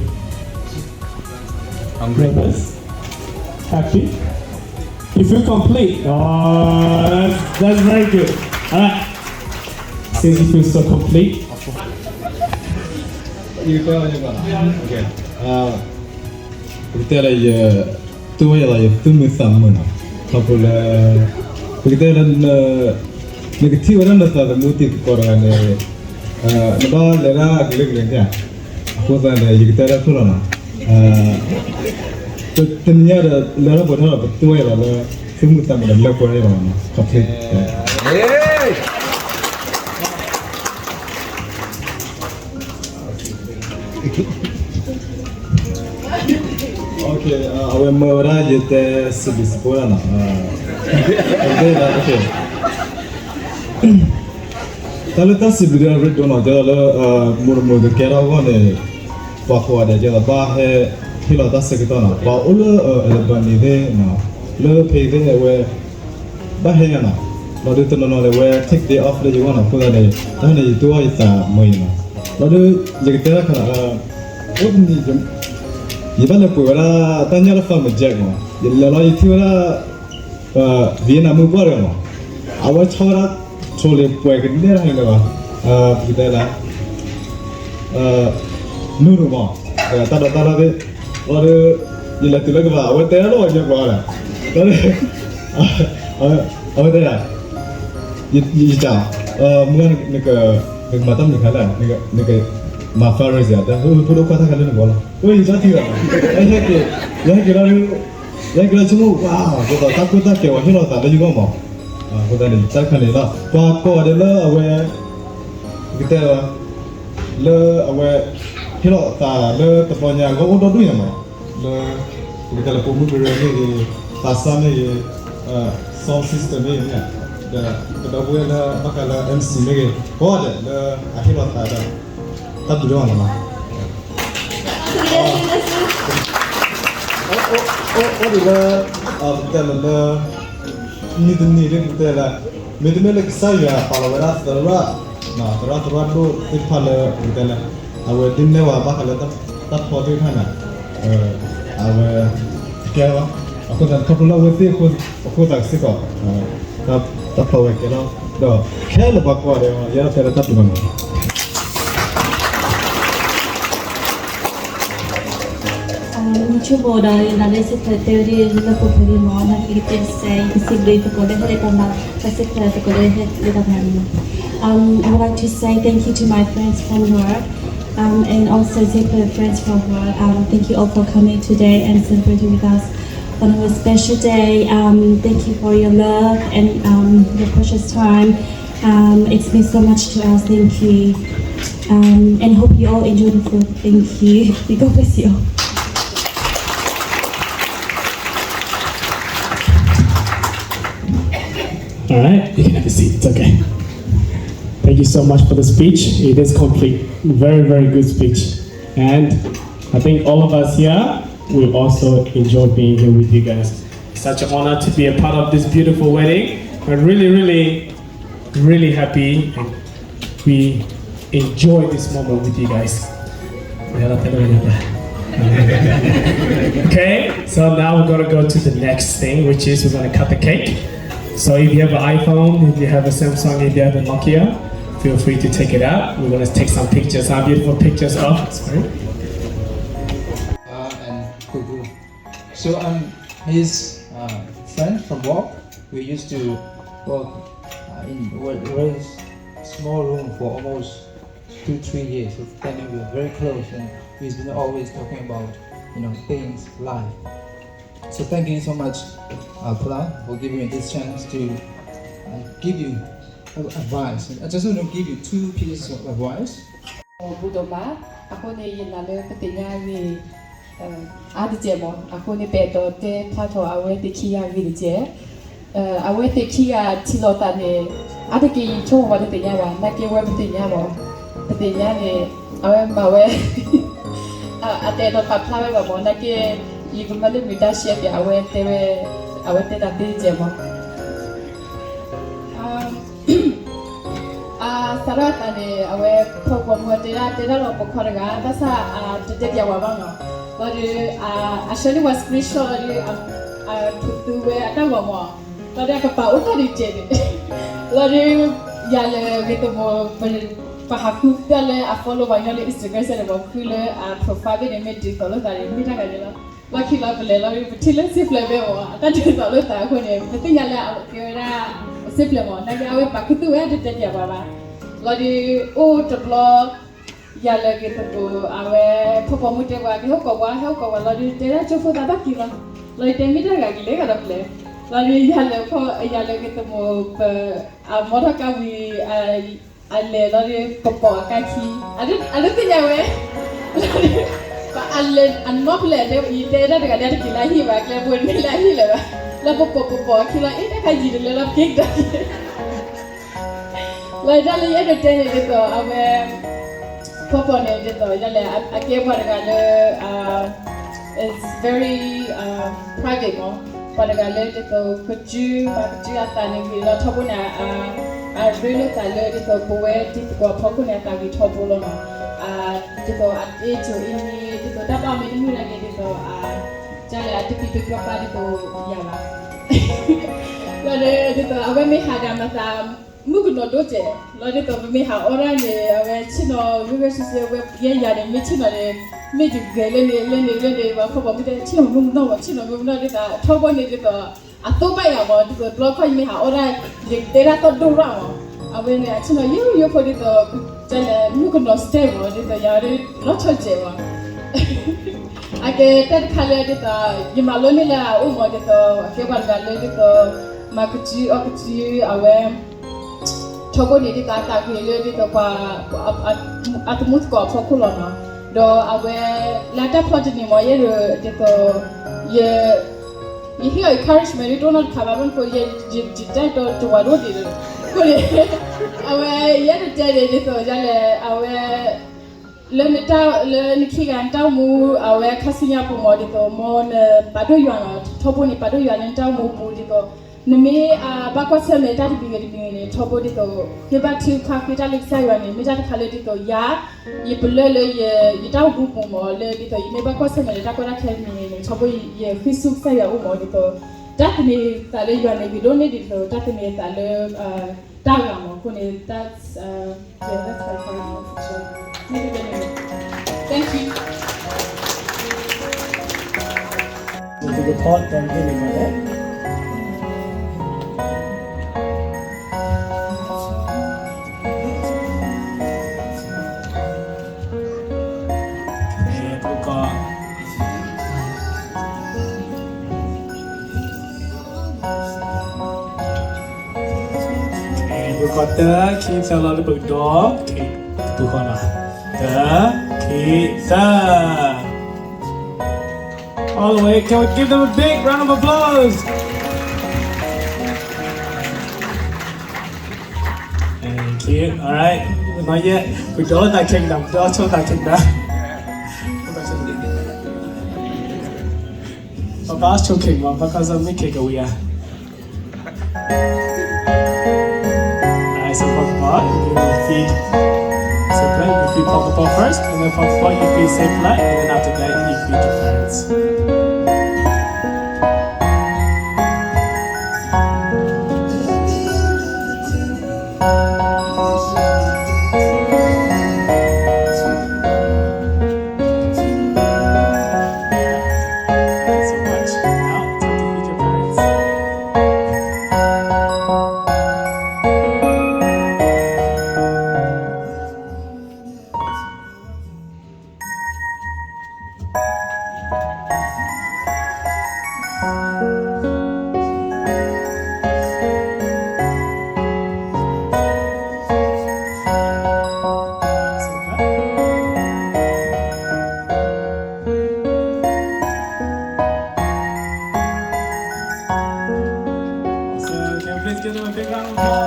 Hungry. Nervous? Happy? You feel complete? Oh, that's, that's very good. All right. Since you feel so complete. ယကတဲလၢယ သူဝဲယၤလီၤ ယသူၣ်မုာ်သးမုာ်နီၤ, ခီဖျိလၢ ပကတဲလၢ နကထံၣ်ဝဲဒၣ်နသးသမူတံၤသကိးတဂၤန့ၣ် နဘၣ်လဲၤဒၣ်အကလုာ်ကလုာ်န့ၣ်ဧါ, အဃိသတးန့ၣ် ယကတဲဒၣ်ဖုၣ်လီၤနီၤ, တနံၤညါဒီး လဲၤထီၣ်ပှဲၤထီၣ်ဒီး ပသူဝဲယၤလီၤလၢ သူၣ်မုာ်သးမုာ်ဒီးလၢပှဲၤလီၤနီၤ, ခီဖျိ Okay, အဝဲမၢဝဲဒၣ်ယတဲစံးဘျုးစံးဖှိၣ်ဒၣ်နီၤ, တၢ်လၢတၢ်စံးဘျုးဒၣ်ရ့ဒိၣ်နီၤ, ကဲသိးလၢ မိၢ်တမိၢ်ကကဲထီၣ်အဂီၢ်န့ၣ် ပှၤကိးဂၤဒဲး ကဲသိးဘၣ်ဟဲဟ့ၣ်လီၤတၢ်ဆၢကတီၢ်နီၤ, ပှၤအိၣ်လၢ Albany သ့ၣ်နီၤ, လၢဖဲအံၤသ့ၣ်အဝဲ ဘၣ်ဟဲညါနီၤ, လီၤဒုးတနီၤနီၤန့ၣ် အဝဲ take day off လၢယဂီၢ်နီၤ, အဃိသတးန့ၣ် တၢ်န့ၣ် ယတူၢ်အီၣ်ယသးမုာ်အံၤနီၤ, လီၤဒုး ယကတဲတၢ်ခါနီၤ, အိၣ်တနံၤ ယဘၣ်လဲၤပှ့ၤဝဲဒၣ် တၢ်ညၣ်လၢ Farmer Jack နီၤ, ယလဲၤလီၤယထံၣ်ဝဲဒၣ် Vietnam မုၢ်ပှၢ်တဂၤမး, အဝဲဆီဝဲဒၣ် ထိၣ်လ့ၤပှဲၤကနဲၣ်တၢ်န့ၣ်လၢၤဘၣ်, ပကတဲလၢ နူၢ်နူၢ်မး, တၢ်ဒိးတၢ်လၢသ့ၣ်, လီၤဒုး ယလဲၤတုၤလၢကဘၣ် အဝဲတဲလၢအီၤယကွၢ်ဒီး, လီၤဒုး အဝဲတဲဒၣ် ယ ယ ယက မုၢ်ဂၤ နက နကမၤတၢ်မနုၤခါလဲၣ်, နက နကမၤ fundraiser တၢ် ဖိဒိၣ်ခွါတၢ်ခါလၢနဂီၢ်လီၤ, အိၣ်ယတၢ်ထံၣ်ဒီး ယဟဲက့ၤ ယဟဲက့ၤလီၤဒုး ယဟဲက့ၤလီၤဆိကမိၣ် ဝါ ဒ်သိးတၢ်ကိၢ်တၢ်ကဲၤဝဲဟ့ၣ်လီၤသးလၢယဂီၢ်မး, အဃိသတးန့ၣ် တၢ်တခါန့ၣ်လီၤ ပှၤကိးဂၤဒဲးလၢအဝဲ ပကတဲလၢ လၢအဝဲ ဟ့ၣ်လီၤသးလၢတဘျီညါအဂီၢ်အိၣ်ဒီဒူၣ်ညါမး, လၢ ပကတဲလၢပိာ်မုၣ်ကရၢမ့ၢ်ဂ့ၤ, သးစၢ်မ့ၢ်ဂ့ၤ, sound system မ့ၢ်ဂ့ၤ, ဒီးပဒီပုၢ်ဝဲၢ်လၢဘၣ်ဃးလၢ MC မ့ၢ်ဂ့ၤ, ကိးဂၤဒဲးလၢအဟ့ၣ်လီၤသးဒီး တၢ်ဘျုးဒိၣ်မးနီၤ, အိၣ်ဒ်လၢ ပတဲလၢ မုၢ်တနံၤဒ် ပတဲလၢ မ့တမ့ၢ်လၢကစၢ်ယွၤပာ်လီၤဝဲဒၣ်သရၣ်, သရၣ်သရၣ်ဒိၣ်သ့ၣ်တဖၣ်လၢ ပတဲလၢ အဝဲဒ်လဲၣ်ဝဲဘၣ်ဃးလၢတၢ်ဖျီသ့ၣ်တဖၣ်န့ၣ် အဝဲ ကဲလီၤ, အဃိသတးခီဖျိလၢအဝဲသ့ၣ်အဃိသတးစ့ၢ်ကီး တၢ်ဖျီဝဲကဲလီၤ, ဒီးခဲလၢာ်ပှၤကိးဂၤဒဲး ယအဲၣ်ဒိးတဲလၢတၢ်ဘျုးမးနီၤ. ယဆိကမိၣ်ဒီး ယနာ်လၢစ့ၢ်ကီးတဲဝဲဒၣ်လၢပှဲၤပှဲၤလံမး, နာ်က့ကတဲစဲ ယကစံးဘျုးသကိးလၢဟဲလၢတၢ်မၤ ကစံးဘျုးသကိးလၢဟဲလၢတၢ်မၤန့ၣ်မး. Um, I would like to say thank you to my friends from work, um, and also Zipper friends from work. Um, thank you all for coming today and celebrating with us on our special day. Um, thank you for your love and, um, your precious time. Um, it's meant so much to us. Thank you. Um, and hope you all enjoy the food. Thank you. May God bless you all. All right, you can have a seat. It's okay. Thank you so much for the speech. It is complete. Very, very good speech. And I think all of us here, we also enjoy being here with you guys. It's such an honor to be a part of this beautiful wedding. We're really, really, really happy. And we enjoy this moment with you guys. Okay, so now we're gonna go to the next thing, which is we're gonna cut the cake. So if you have an iPhone, if you have a Samsung, if you have a Nokia, feel free to take it out. We're gonna take some pictures, some beautiful pictures of, sorry. Uh, and Kuku. So I'm his uh, friend from work. We used to work uh, in a very small room for almost two, three years. So then we were very close, and we've been always talking about, you know, things, life. So thank you so much, uh, Pula, for giving me this chance to uh, give you advice. I just want to give you two pieces of advice. ဘူးဒိၣ်မး, အဃိန့ၣ် ယနာ်လၢပသ့ၣ်ညါဂ့ၢ် အါတက့ၢ်မး, အဃိန့ၣ် ပအဲၣ်ဒိးတဲဖျါထီၣ်အဝဲသ့ၣ်ခံဂၤဂ့ၢ်တက့ၢ်. အဝဲသ့ၣ်ခံဂၤထံၣ်လိာ်သးန့ၣ် အါတက့ၢ်ယဆိကမိၣ်ပှၤတသ့ၣ်ညါဘၣ်, နာ်က့ဝဲပသ့ၣ်ညါမး, ပသ့ၣ်ညါန့ၣ် အဝဲမၤဝဲ အတအဲၣ်ဒိးပာ်ဖျါဝဲဘၣ်မး, နာ်က့ ယကမၤလၢမုၢ်တၢ်ရှဲပၠး အဝဲတဲဝဲ, အဝဲတဲတၢ်သ့တက့ၢ်မး. အစးထီၣ်အသးန့ၣ် အဝဲဖီၣ်ပိာ်မုၣ်တဲဒၣ် တဲဒၣ်လီၤပိာ်ခွါတဂၤ ဘၣ်ဆၣ်အတတဲပၠးဝဲဘၣ်နီၤ, ဘျီဒီး အ share လံဝဲ screenshot လီၤဒီး အထူးသုဝဲအတၢ်ဂီၤမး, ဘျီဒီးအကပၤအိၣ်တ့ၢ်ဒံးကဲးန့ၣ်, ဘျီဒီး ယၤလၢဂ့ၤတဘိ ပဟးဃုတၢ်လၢအ follow ပှၤညီလၢ Instagram စဲန့ၣ် ပှၤဃုလၢအ profile ဘ့ၣ်န့ၣ် မ့ၢ်ဒ်သိးလိာ်သးန့ၣ် မ့ၢ်တၢ်ဂၤန့ၣ်လီၤ. ဘၣ်ခံလီၤပလဲၤလီၤဒီး ပထံၣ်လၢစံၣ်ဖျဲးဘဲမး အတၢ်ဒ်သိးလိာ်သးအဃိန့ၣ် ပသ့ၣ်ညါလၢအကဲဝဲဒၣ် စံၣ်ဖျဲးမး နာ်က့အဝဲပာ်ခူသူၣ်ဝဲဒၣ်တတဲပၠးပှၤဘၣ်. လီၤဒီး အိၣ်တဘျီ ယၤလၢဂ့ၤတဘိ အဝဲဖီၣ်ပိာ်မုၣ်တဲပှၤ ကဟဲအိၣ်ကီးပှၤ ဟဲအိၣ်ကီးပှၤ လီၤဒီး တဲဒၣ်ကၠိဖိသးဘၣ်ခံလီၤ. လီၤဒီးတဲမ့ၢ်တၢ်ဂၤကလဲၤဂၤဒီးပလဲၤ, လီၤဒီးယၤလၢ ယၤလၢဂ့ၤတဘိ ပ အမီထီၣ်ကါဝံၤ အလဲၤလီၤဒီး ပပိာ်အကါခံ, အဒိးသ့ၣ်ညါဝဲ, လီၤဒီး ပအလဲၤအနီၢ်ဖျဲၣ်လၢ ယတဲဒၣ်တဂၤလၢတက့ၤလၢဟံၣ်ဘၣ် ကျဲဘိန့ၣ်လၢဟံၣ်လၢၤဘၣ်, လၢပပိာ်ပပိာ်အခံလီၤ အ့ တၢ်ခါယံၤတလၢလီၤ ပက့ၤကဒါက့ၤ လီၤတၢ်လၢယအဲၣ်ဒိးတဲန့ၣ်ဒ်သိး အဝဲ ဖီၣ်ပိာ်န့ၣ်ဒ်သိး ယလဲၣ် အကဲပှၤတဂၤလၢ it's very private မး, ပှၤတဂၤလၢဒ်သိး ကစု မၤကစုအသးန့ၣ်ဂ့ၤလီၤထီဘိန့ၣ် အရ့လိာ်သးလၢဒ်သိး ပဝဲတံၤသကိးအဖီခိၣ်န့ၣ် အသးဂ့ၤထီဘိလီၤနီၤ, ဒ်သိး အအ့ၣ်စိၤအ့ၣ်မ့ၢ် ဒ်သိး တၢ်ဘၣ်မ့ၢ်တမုာ်နာ်က့ဒ်သိး ကလဲၣ် အတပံတပျီပာ်ဒ်သိးယၤဘၣ် လီၤဒီး ဒ်သိး အဝဲမ့ၢ်ဟးဒၣ်မၤသး မုၣ်ကနီၤဒိၣ်စဲး, လီၤဒ်သိး ပမ့ၢ်ဟးအီၣ်ဒၣ်န့ၣ် အဝဲဆ့ၣ်နီၤ ဂ့ၤဂ့ၤဆ့ဆ့ အဝဲယဲယၤန့ၣ် မ့ၢ်ဆ့ၣ်နီၤန့ၣ် မ့ၢ်ယဂဲၤလၢန့ၣ် လၢန့ၣ် လၢန့ၣ် ပှၤဖီၣ်ပိာ်မုၣ်တဲဆ့ၣ်နီၤမုၣ်ကနီၤမး ဆ့ၣ်နီၤမုၣ်ကနီၤဒ်သိး ထီဘိန့ၣ်ဒ်သိး အသိၣ်ဘၣ်ယၤမး ဒ်သိး တဘျီခီယမ့ၢ်ဟးအီၣ်ဒၣ် ယတဲဒၣ်သီၣ်ဒိၣ်ရၣ်မး, အဝဲန့ၣ် အဆ့ၣ်နီၤယိယိဖိဒ်သိး ကလဲၣ် မုၣ်ကနီၤစဲးမး ဒ်သိး ယၤဒ် လီၤဆီစဲးမး အကဲတၢ်တခါလၢဒ်သိး ယမၤလိန့ၢ်လၢအအိၣ်မးဒ်သိး အကဲပှၤတဂၤလၢဒ်သိး မၤကစုအီၣ်ကစု အဝဲ ထီဘိန့ၣ်ဒ်သိးအသးဂ့ၤလၢဒ်သိးပှၤ အသမူသကိးအဖီခိၣ်လီၤနီၤ, ဒီးအဝဲ လၢတၢ်ဖီတနံၤမး ယအဲၣ်ဒိးဒ်သိး ယ ယဟ့ၣ်အီၤ encouragement ဒ်တအိၣ်နီတခါဘၣ် ဘၣ်မနုၤဃိ ယတၢ်အဲၣ်ဒိးတဝၤဒိၣ်ဒံးလီၤ, အဃိန့ၣ် အဝဲ ယအဲၣ်ဒိးတဲန့ၣ်ဒ်သိး ယလဲၣ် အဝဲ လၢနတၢ် လၢနခံဂၤနတၢ်အိၣ်မူ အဝဲခါဆူညါပူၤမ့ၢ်ဒ်သိး မ်နပာ်ဒိၣ်ယွၤနီၤ, ထီဘိန့ၣ် ပာ်ဒိၣ်ယွၤလၢနတၢ်အိၣ်မူပူၤဒ်သိး နမ့ၢ်ဘၣ်ကွၢ်ဆၢၣ်မဲာ်တၢ်တမံၤဂ့ၤတမံၤဂ့ၤန့ၣ် ထီဘိဒ်သိး ဃ့ဘါထုကဖၣ်ဃ့တၢ်လၢကစၢ်ယွၤန့ၣ် မ့ၢ်တၢ်တခါလၢဒ်သိးယၤ ယပလၢၢ်လၢယ ယတၢ်အိၣ်မူပူၤမ့ၢ် လၢဒ်သိးယမ့ၢ်ဘၣ်ကွၢ်ဆၢၣ်မဲာ်လၢတၢ်ကီတၢ်ခဲတမံၤဂ့ၤန့ၣ် ထီဘိယဃ့ဆူကစၢ်ယွၤအအိၣ်မ့ၢ်ဒ်သိး တၢ်သန့ၤသးလၢယွၤန့ၣ် ဂ့ၤဒိၣ်န့ၢ်ဒ်သိး တၢ်သန့ၤသးလၢ တၢ်ဂၤမ့ၢ်အဃိန့ၣ် that's, uh, yeah, that's my point of view. မ့ၢ်တကဲန့ၣ် thank you. ဒီကဖီတၢ်ဂ့ၢ်န့ၣ်မ့ၢ်လဲၣ်. ပကီးတၢ်ခံသၢလီၤလၢပကဒီး ပူၤဃီနီၤ, တၢ ခံ သၢ. All the way. Can we give them a big round of applause? Thank you. All right. Not yet. ပကဒီးလၢသးခဲကနၤ, ပကဒီးဆိသးခဲကနၤ. ပဘၣ်ဆိခဲကနၤ, ဘၣ်ခါစၢ်မ့ၢ်ခဲကဝံၤဧါ. Alright, so Pokeball, you can feed Simpler, you can feed Pokeball first, and then Pokeball, you feed Simpler, and then after that, you feed your parents. Thank you so much. Now, time to feed your parents. So, can we please give them a big round of applause?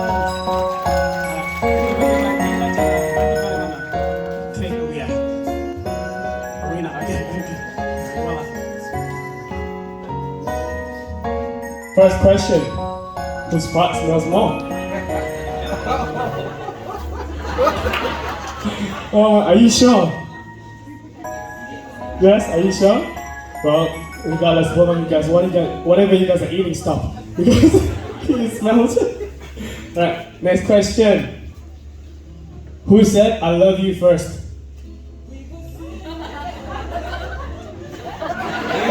First question, whose fart smells more? Oh, are you sure? Yes, are you sure? Well, regardless, both of you guys, what you guys, whatever you guys are eating, stop. Because it smells. All right, next question. Who said "I love you" first?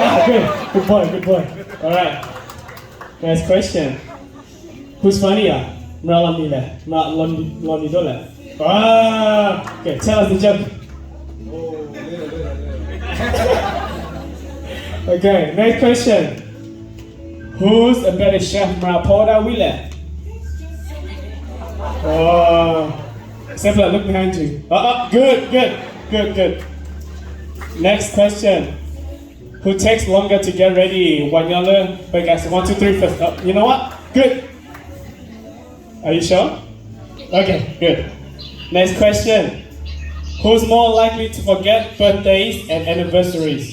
Ah, good, good boy, good boy. All right, next question. Who's funnier? မတၤလီၤမံၤလဲၣ်, မတၤလီၤမံၤဒိၣ်လဲၣ်. Ah, okay, tell us the joke. Okay, next question. Who's a better chef? မတၤဖီဒၣ်ဝံၤလဲၣ်. Oh, Simpler, look behind you. Uh, uh, good, good, good, good. Next question. Who takes longer to get ready? ဝဲညီလၢ wait, guys, one, two, three, first. Uh, you know what? Good. Are you sure? Okay, good. Next question. Who's more likely to forget birthdays and anniversaries?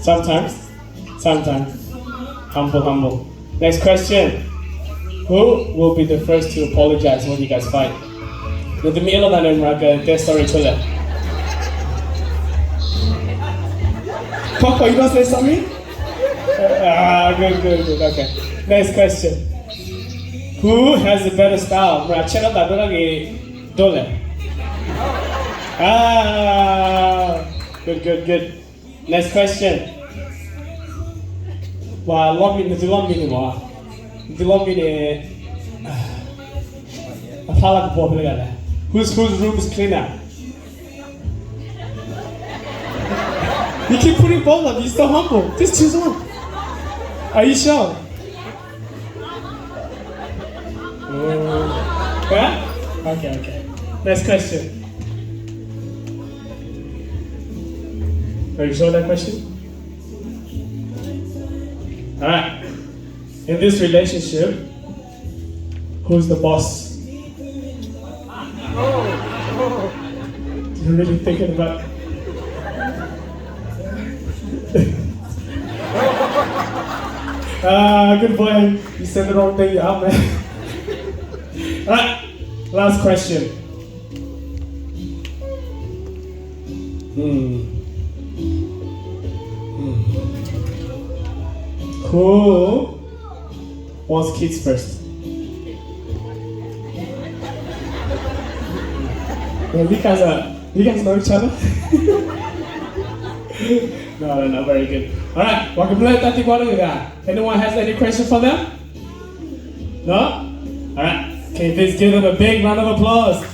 Sometimes. Sometimes. Humble, humble. Next question. Who will be the first to apologize when you guys fight? နသုမ့ၢ်အ့ၣ်လိာ်သးန့ၣ် မၤကတဲ sorry ဆိလဲၣ်. Papa, you don't say sorry? Ah, good, good, good. Okay. Next question. Who has the better style? မတၤဆဲးလီၤသးဒိၣ်ဂ့ၤဒိၣ်လဲၣ်. Ah, good, good, good. Next question. ပှၤလီၢ်မံ နသုလီၢ်မံန့ၣ်မး, နသုလီၢ်မံန့ၣ် အဖျါလၢကပီၤဖဲလဲၣ်ဂၤလဲၣ်. Whose, whose room is cleaner? You keep putting both of you, so humble. Just choose one. Are you sure? Oh. Yeah? Okay, okay. Next question. Are you sure that question? All right. In this relationship, Who's the boss? You're really thinking about. Ah, good boy. You said the wrong thing. You're out, man. All right. Last question. Hmm. Hmm. Who wants kids first? Well, you guys are, you guys know each other? No, no, no, very good. All right, welcome. Anyone has any question for them? No? All right. Okay, please give them a big round of applause.